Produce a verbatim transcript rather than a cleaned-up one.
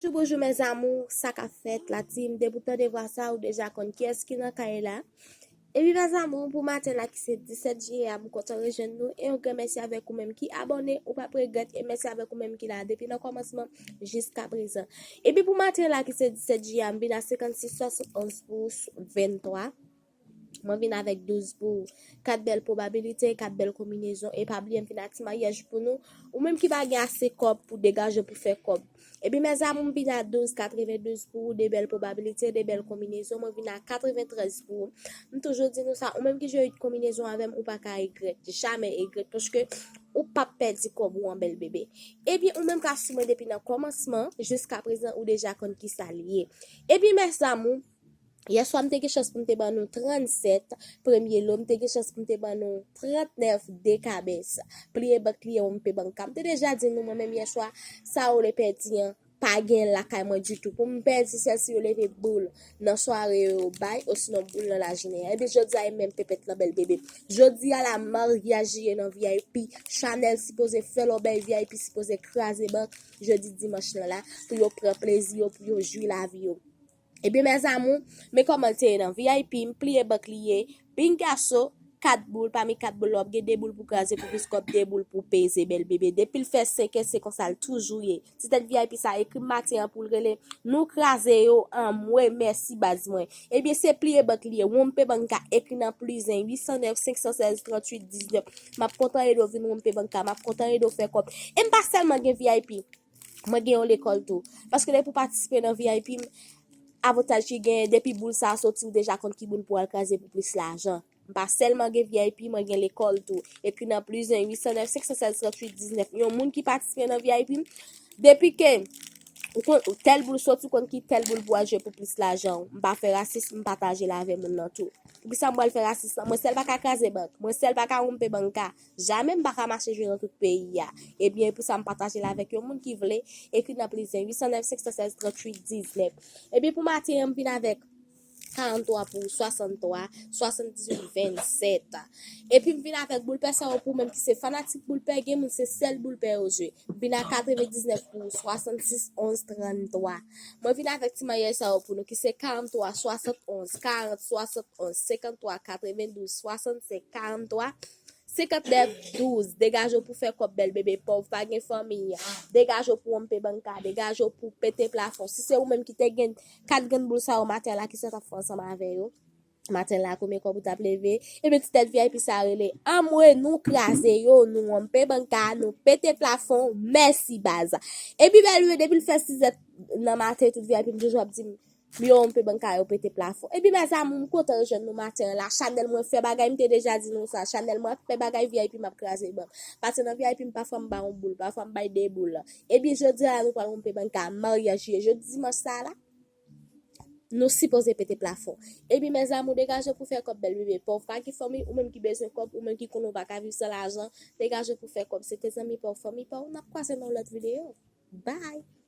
Bonjou, bonjou, mes amours, sa k ap fèt la, team? Depi w tande vwa sa, ou deja konn kiyès ki nan kay la. Epi, mes amours, pou maten la ki se disèt jiyè a, m kontan rejwenn nou e yon gran mèsi avèk ou menm ki abòne, ou p ap regrèt, e mèsi avèk ou menm ki la depi nan kòmansman jiska prezan. Epi pou maten la ki se disèt jiyè a, m vin a senkannsis swasantonz pou venntwa. Mwen vin avèk douz pou kat bèl pwobabilite, kat bèl konbinezon. E pa bliye, m vin ak ti maryaj pou nou. Ou menm ki pa gen ase kòb pou degaje pou fè kòb. Epi, mes amours, m vin a douz katrevendouz pou ou, de bèl pwobabilite, de bèl konbinezon. Mwen vin a katreventrèz pou ou. M toujou di nou sa, ou menm ki jwe konbinezon avè m, ou pa ka regrèt. Jamè regrèt. Paske ou p ap pèdi kòb ou an, bèl bebe. Ebyen, ou menm k ap swiv mwen depi nan kòmansman jiska prezan, ou deja konn ki sa l ye. Ebyen, mes amours, yèswa m te gen chans pou m te ban nou trannsèt premye lo, m te gen chans pou m te ban nou trannèf dekabès. Pliye bank li ye, M P Banca. M te deja di nou, mwen menm yèswa, sa yo le pèdi an, pa gen lakay mwen ditou. Pou m pèdi, sèl si yo leve boul nan sware yo bay, osinon boul nan lajounen an. Ebyen, jodi a, e menm pepèt lan, bèl bebe. Jodi a la, maryaj ye nan V I P. Chanèl sipoze fè lòbèy, V I P sipoze kraze bank jodi dimanch lan la, pou yo pran plezi yo, pou yo jwi lavi yo. Ebyen, mes amours, men kòman l te ye nan V I P, m pliye bank li ye, pingaso, kat boul, pami kat boul la, w ap gen de boul pou kraze, pou plis kòb, de boul pou peze, bèl bebe. Depi l fè senkè, se konsa l toujou ye. Ti tèt V I P sa ekri m maten an pou l rele, nou kraze yo, anmwe, mèsi baz mwen. Ebyen, se pliye bank li ye, M P Banca, ekri nan plis en, uit san nèf, senk san sèz, tranntuit, diznèf. M ap kontan ede w vin M P Banca, m ap kontan ede w fè kòb. E m pa sèlman gen V I P. Mwen gen yon lekòl tou. Paske depi w patisipe nan V I P, avantaj ki genyen, depi boul sa a soti, ou deja konn ki boul pou w al kraze pou plis lajan. M pa sèlman gen V I P, mwen gen lekòl tou. Ekri nan plis en, uit san nèf, senk san sèz, tranntuit, diznèf. Yon moun ki patisipe nan V I P, depi ke ou konn, tèl boul soti, ou konn ki tèl boul pou w al jwe pou plis lajan. M pa fè rasis, m pataje l avè moun nan tou. Poukisa m pral fè rasis lan? Mwen sèl pa ka kraze bank. Mwen sèl pa ka M P Banca. Jamè m pa ka mache jwe nan tout peyi a. Ebyen, pou sa m pataje l avèk yon moun ki vle, ekri nan plis en, uit san nèf, senk san sèz, tranntuit, diznèf. Ebyen, pou maten an, m vin avèk karanntwa pou swasanntwa, swasanndizuit, vennsèt. Epi m vin avèk boul pè sa yo pou menm ki se fanatik boul pè, gen moun se sèl boul pè yo jwe. M vin a katrevendiznèf pou swasannsis, onz, tranntwa. Mwen vin avèk ti maryaj sa yo pou nou ki se karanntwa, swasannonz, karant, swasannonz, senkanntwa, katrevendouz, swasannsenk, karanntwa, senkantnèf, douz. Degaje w pou fè kòb, bèl bebe, pòv pa gen fanmi. Degaje w pou M P Banca, degaje w pou pete plafon. Si se ou menm ki te gen kat grenn boul sa yo maten an la, kisa w t ap fè ansanm avè yo? Maten la, konbyen kòb ou t ap leve? Ebyen, ti tèt V I P sa rele, anmwe, nou kraze yo, nou M P Banca, nou pete plafon, mèsi baz. Epi bèl bebe, depi l fè sizè nan maten, tout V I P m toujou ap di m, yo, M P Banca, yo pete plafon. Epi mes amours, m kontan rejwenn nou maten an la. Chanèl mwen fè bagay, m te deja di nou sa. Chanèl mwen ap fè bagay, V I P m ap kraze bank. Pase nan V I P m, pafwa m bay yon boul, pafwa m bay de boul. Ebyen, jodi a la, nou pral M P Banca, maryaj ye. Jodi dimanch sa a la, nou sipoze pete plafon. Ebyen, mes amours, degaje w pou fè kòb, bèl bebe, pòv pa gen fanmi, ou menm ki bezwen kòb, ou menm ki konnen w pa ka viv san lajan, degaje w pou fè kòb. Se te zanmi pa w, fanmi pa w, n ap kwaze nan yon lòt videyo. Bye!